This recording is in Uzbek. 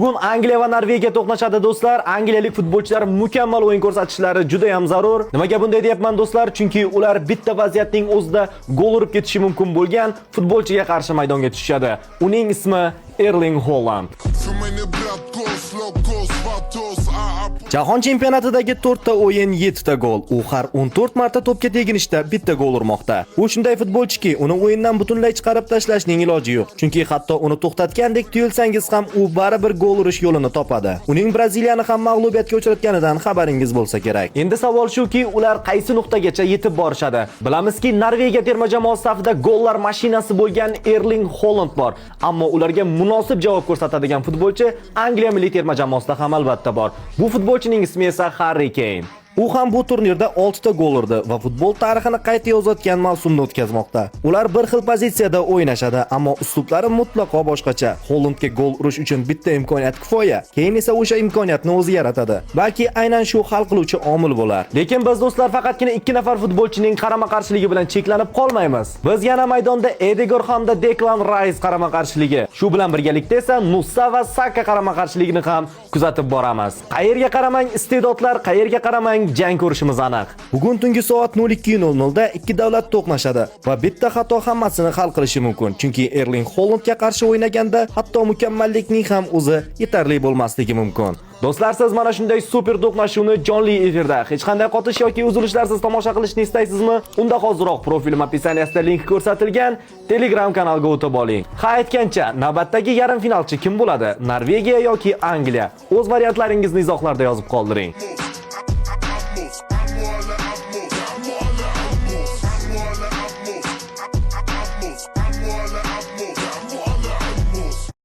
Bugun Angliya va Norvegiya to'qnashadi, do'stlar. Angliyalik futbolchilar mukammal o'yin ko'rsatishlari juda ham zarur. Nimaga bunday deyapman, do'stlar? Chunki ular bitta vaziyatning o'zida gol urib ketishi mumkin bo'lgan futbolchiga qarshi maydonga tushishadi. Uning ismi Erling Haaland. För mig är брат kos, locos, vatos, a Jahon chempionatidagi 4 ta o'yin, 7 ta gol. U har 14 marta to'pga teginishda bitta gol urmoqda. U shunday futbolchiki, uni o'yindan butunlay chiqarib tashlashning iloji yo'q. Chunki hatto uni to'xtatgandek tuyulsangiz ham, u baribir gol urish yo'lini topadi. Uning Braziliyani ham mag'lubiyatga uchratganidan xabaringiz bo'lsa kerak. Endi savol shuki, ular qaysi nuqtagacha yetib borishadi? Bilamizki, Norvegiya terma jamoasi safida gollar mashinasi bo'lgan Erling Haaland bor. Ammo ularga munosib javob ko'rsatadigan futbolchi Angliya milliy terma jamoasida ham albatta bor. Bu futbolchining ismi esa Harri Keyn. U ham bu turnirda 6 ta gol urdi va futbol tarixini qayta yozayotgan mavsumni o'tkazmoqda. Ular bir xil pozitsiyada o'ynashadi, ammo uslublari mutlaqo boshqacha. Holandga gol urish uchun bitta imkoniyat kifoya. Keyin esa o'sha imkoniyatni o'zi yaratadi. Balki aynan shu hal qiluvchi omil bo'lar. Lekin biz, do'stlar, faqatgina ikki nafar futbolchining qarama-qarshiligi bilan cheklanib qolmaymiz. Biz yana maydonda Edegor hamda Deklan Rice qarama-qarshiligi, shu bilan birgalikda esa Nusa va Saka qarama-qarshiligini ham kuzatib boramiz. Qayerga qaramang iste'dodlar, qayerga qaramang jang ko'rishimiz aniq. Bugun tungi soat 02:00 da ikki davlat to'qnashadi va bitta xato hammasini hal qilishi mumkin. Chunki Erling Haalandga qarshi o'ynaganda hatto mukammallikning ham o'zi yetarli bo'lmasligi mumkin. Do'stlar, siz mana shunday super to'qnashuvni jonli efirda hech qanday qotish yoki uzilishlarsiz tomosha qilishni istaysizmi? Unda hoziroq profilim описание sida link ko'rsatilgan Telegram kanalga o'tib oling. Ha, aytgancha, navbatdagi yarim finalchi kim bo'ladi? Norvegiya yoki Angliya? O'z variantlaringizni izohlarda yozib qoldiring.